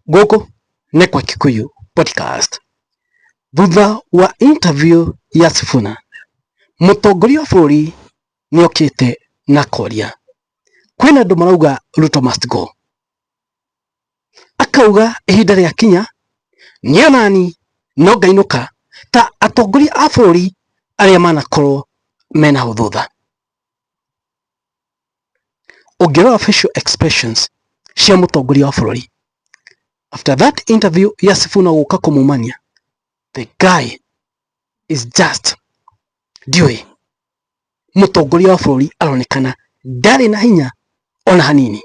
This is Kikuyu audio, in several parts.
Gũkũ nĩ kwa Kikuyu Podcast. Thutha wa interview ya Sifuna, mũtongoria wa bũrũri nĩ okĩte na akoria kwĩna andũ marauga Ruto must go. Akauga ihinda rĩakinya niĩ onani no ngainũka ta atongoria a bũrũri arĩa manakorwo mena hau thutha. Ũngĩrora facial expressions cia mũtongoria wa bũrũri after that interview ya Sifuna gũka kũmumania, the guy is just ndiũĩ, mũtongoria wa bũrũri aronekana ndarĩ na hinya ona hanini.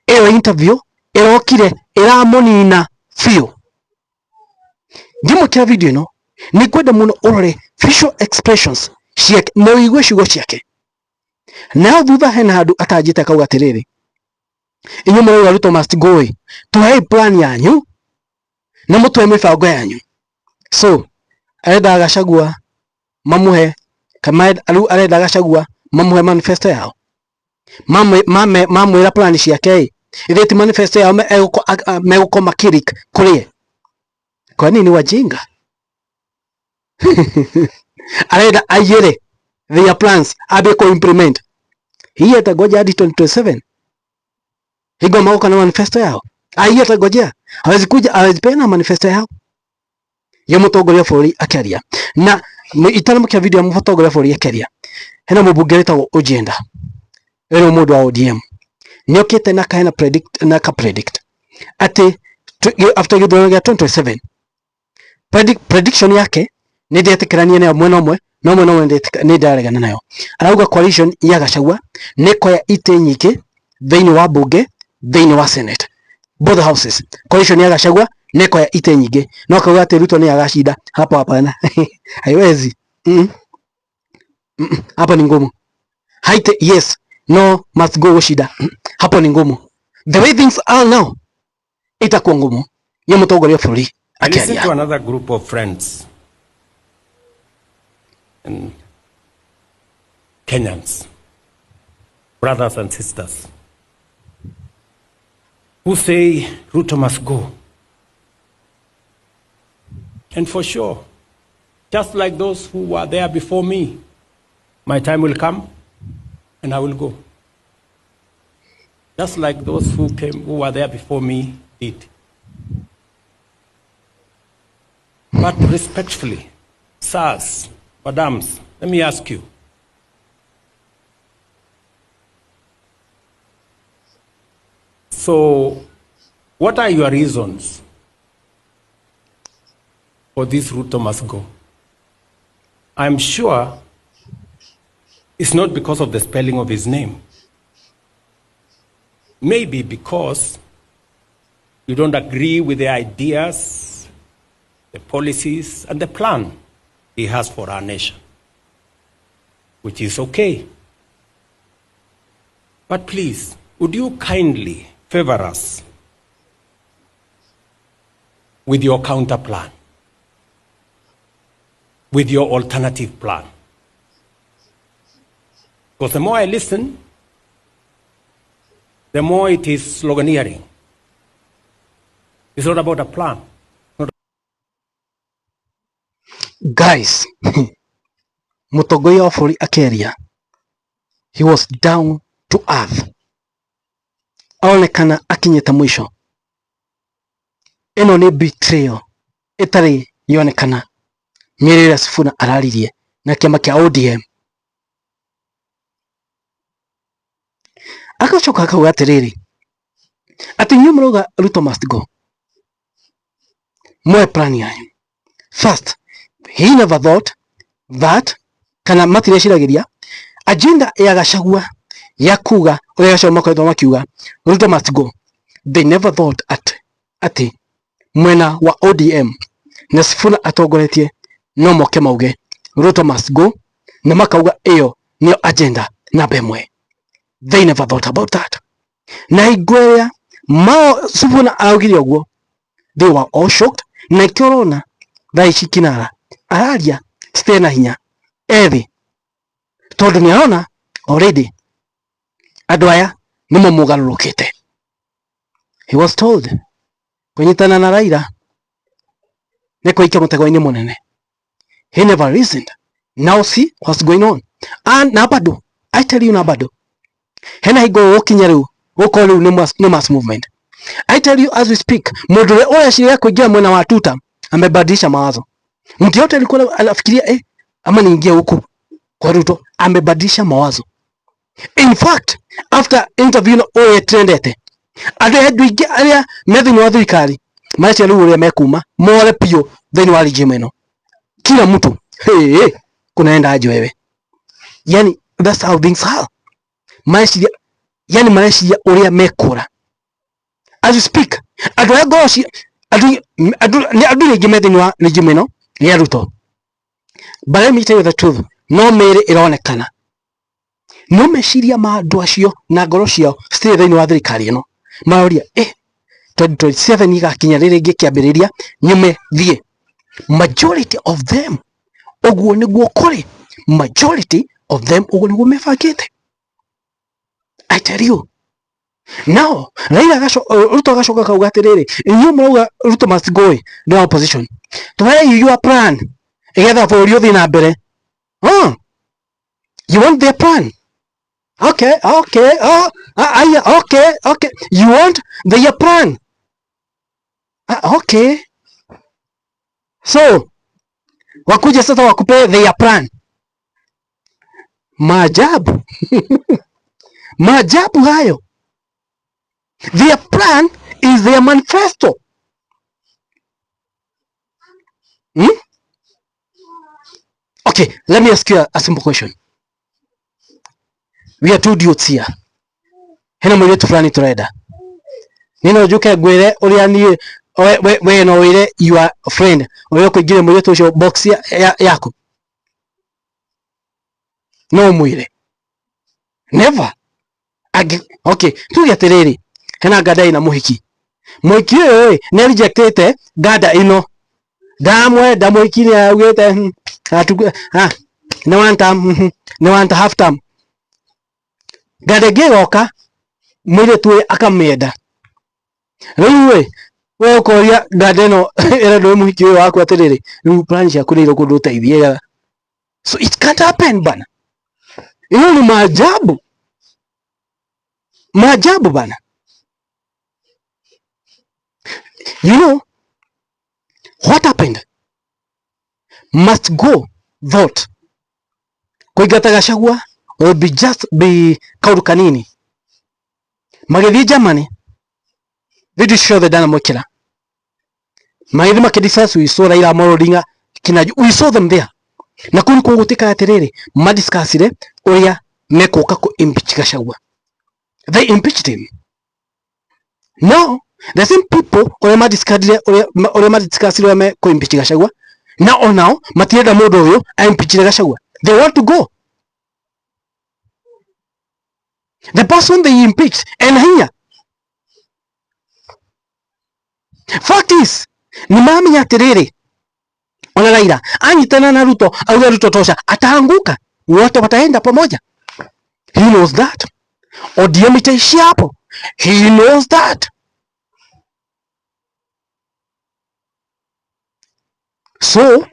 Ĩyo interview ĩrokire ĩramũnina biũ. Ngĩmwĩkĩra video ĩno nĩ ngwenda mũno ũrore facial expressions ciake na ũigue ciugo ciake. Naho thutha hena handũ atanjĩte akauga atĩrĩrĩ, inyuĩ mũrauga Ruto must go ĩ, tũhei plan yanyu na mũtũhe mĩbango yanyu. So arenda Gachagua mamũhe kama rĩu arenda Gachagua mamũhe manifesto yao, mamwĩra plan ciake ĩ, ithe ti manifesto yao megũkorwo makĩrik kũrĩ ye. Kwani ni wajinga? Arenda aiyĩre their plans ambie ku implement. Hii atangoja hadi 2027 hingo magoka na manifesto yao. Hii atangojea, hawezi kuja, hawezi peana manifesto yao ya mũtongoria wa bũrũri akĩaria. Na itaramũkia video ya mũtongoria wa bũrũri akĩaria, hena mũmbunge wĩtagwo Ojienda, ũyũ nĩ mũndũ wa ODM, nĩokĩte na akahena predict na aka predict atĩ after gĩthurano gĩa 2027 prediction yake nĩ ndetĩkĩrania nayo mwena ũmwe no mwena ũmwe nĩ ndaregana nayo. Arauga coalition ya Gachagua nĩ ĩkoya itĩ nyingĩ thĩinĩ wa mbunge, thĩinĩ wa Senate, both houses. Coalition ya Gachagua nĩ ĩkoya itĩ nyingĩ, no akauga atĩ Ruto nĩ agashinda. Hapo hapana, haiwezi. Hapo ni ngumu. Haite yes no must go gushinda. Hapo ni ngumu. The way things are now itakuwa ngumu ya mũtongoria wa bũrũri I listen akĩaria. to another group of friends and Kenyans, brothers and sisters, who say Ruto must go. And for sure, just like those who were there before me, my time will come and I will go. Just like those who came, who were there before me did. But respectfully, sirs, madams, let me ask you. So, what are your reasons for this Ruto must go? I'm sure it's not because of the spelling of his name. Maybe because you don't agree with the ideas, the policies, and the plan he has for our nation, which is okay. But please, would you kindly favor us with your counter plan, with your alternative plan? Because the more I listen, the more it is sloganeering. It's not about a plan. Not Guys, mũtongoria wa bũrũri akĩaria, he was down to earth. Aronekana akinyĩte mũico. Ĩno nĩ betrayal ĩtarĩ yonekana mĩario ĩrĩa Sifuna araririe na kĩama kĩa ODM. Agacoka akauga atĩrĩrĩ, atĩ inyuĩ mũrauga Ruto must go, moe plan yanyu. First, he never thought that kana matireciragĩria agenda ya Gachagua ya kuga ũrĩa Gachagua makoretwo makiuga Ruto must go. They never thought at atĩ mwena wa ODM na Sifuna atongoretie no moke mauge Ruto must go, na makauga ĩyo nĩyo agenda namba ĩmwe. They never thought about that. Na hingo ĩrĩa mao Sifuna araugire ũguo, they were all shocked. Na ikĩo ũrona thaa ici Kinara araria citarĩ na hinya ethĩ, tondũ nĩ arona already andũ aya nĩmo mũgarũrũkĩte. He was told kunyitana na Raila nĩ kũikia mũtego-inĩ mũnene. He never listened. Now see what's going on. And na bado, I tell you na bado, hena hingo gũkinya rĩu gũkorwo rĩu nĩ mass movement. I tell you as we speak, mũndũ ũrĩa ũreciria kũingĩra mwena wa tuta amebadilisha mawazo. Mtu yote alikuwa anafikiria ama niingie huku kwa Ruto, amebadilisha mawazo. In fact, after interview na ũrĩa trendete, andũ aingĩ arĩa me thĩinĩ wa thirikari mareciria rĩu ũrĩa mekuma more biũ thĩinĩ wa regime ĩno. Kila mtu hey, hey, kunaenda aje wewe? Yani that's how things are. Mareciria, yani mareciria ũrĩa mekũra. As you speak, andũ arĩa ngoro andũ nĩ andũ aingĩ me thĩinĩ wa regime ĩno ya Ruto. But let me tell you the truth, no mĩĩrĩ ĩronekana, no meciria ma andũ acio na ngoro ciao citirĩ thĩinĩ wa thirikari ĩno. Maroria 2027 igakinya rĩrĩ ngĩkĩambĩrĩria nyume thiĩ. Majority of them ũguo nĩguo kũrĩ, majority of them ũguo nĩguo mebangĩte. I tell you now, Raila Ruto agacoka kauga atĩrĩrĩ, inyuĩ mũrauga Ruto must go the opposition, tũhei your plan igetha bũrũri ũthiĩ na mbere. Oh, you want their plan? Okay, okay, oh, okay, okay. You want their plan? Okay. So, wakuje sasa wakupe their plan. Maajabu. Maajabu hayo. Their plan is their manifesto. Hmm? Okay, let me ask you a simple question. We are two dudes here. Hena mũirĩtu fulani tũrenda. Niĩ no njũke ngwĩre ũrĩa niĩ we no wĩre your friend ũrĩa ũkũingĩria mũirĩtu ũcio box yaku. No ũmwĩre. Never. Okay, tuge atĩrĩrĩ, hena nganda ĩna mũhiki. Mũhiki ũyũ ĩ nĩ rejectĩte nganda ĩno. Ndamwenda mũhiki nĩ augĩte nĩ one term, nĩ one half term. Nganda ĩngĩ ĩgoka mũirĩtu ũyũ akamĩenda. Rĩu ĩ we ũkoria nganda ĩno ĩrendwo nĩ mũhiki ũyũ waku atĩrĩrĩ, rĩu plan ciaku nĩ irĩkũ ndũteithie. So it can't happen bana. Hiyo ni maajabu. Maajabu bana. You know what happened? Must go vote. Kũingata Gachagua will be just be kaũndũ kanini. Magĩthiĩ Germany, video ciothe ndanamwĩkĩra. Magĩthiĩ makĩdiscuss, we saw Raila Amolo Odinga kina, we saw them there. Na kũu nĩkuo gũtuĩkaga atĩrĩrĩ, madiscussire ũrĩa mekũka kũ impeach Gachagua. They impeached him. Now, the same people ũrĩa madiscussire ũrĩa madiscussire ũrĩa mekũ impeach Gachagua, na onao matirenda mũndũ ũyũ a impeachire Gachagua. They want to go. The person they impeached ena hinya. Fact is, ni mamenya atĩrĩrĩ, ona Raila anyitana na Ruto auge Ruto tosha, ataanguka, wote wataenda pamoja. He knows that. ODM itaishia hapo. He knows that. So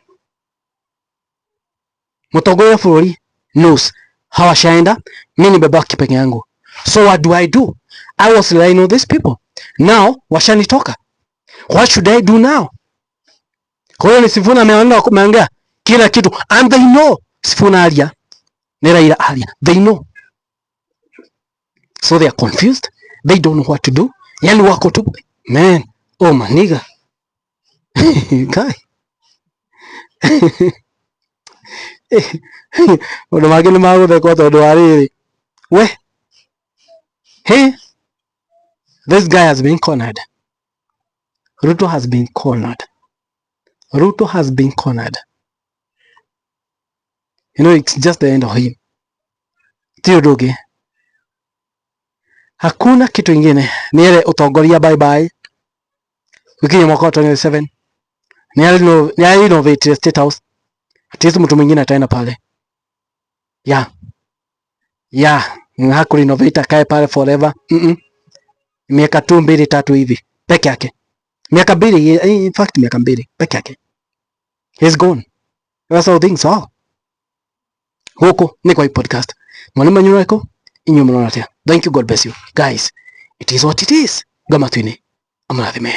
mũtongoria wa bũrũri knows hawashaenda, mimi nimebaki peke yangu. So what do I do? I was relying on these people. Now washanitoka. What should I do now? Kwa hiyo ni Sifuna ameongea kila kitu and they know Sifuna aria ni Raila aria. They know. So they are confused. They don't know what to do. Yani wako tu man, oh my nigga. Guy. Maũndũ mangĩ nĩ magũthekwo tondũ wa rĩrĩ. We. Hey, this guy has been cornered. Ruto has been cornered. Ruto has been cornered. You know, it's just the end of him. Ti ũndũ ũngĩ. Hakuna kitu ingine. Ni ere ũtongoria bye bye. Gũkinya mwaka wa 2027. Ni renovate State House. At least mtu mwingine ataenda pale. Yeah. Yeah. Haku renovate akae pale forever. Miaka tu mbili tatu hivi peke yake, miaka 2, in fact miaka 2 peke yake, he's gone. That's how things are. Gũkũ nĩ kwa podcast mwana manyu reko inyuĩ mũrona atĩa? Thank you, God bless you guys. It is what it is. Ngamatu-inĩ amũrathime.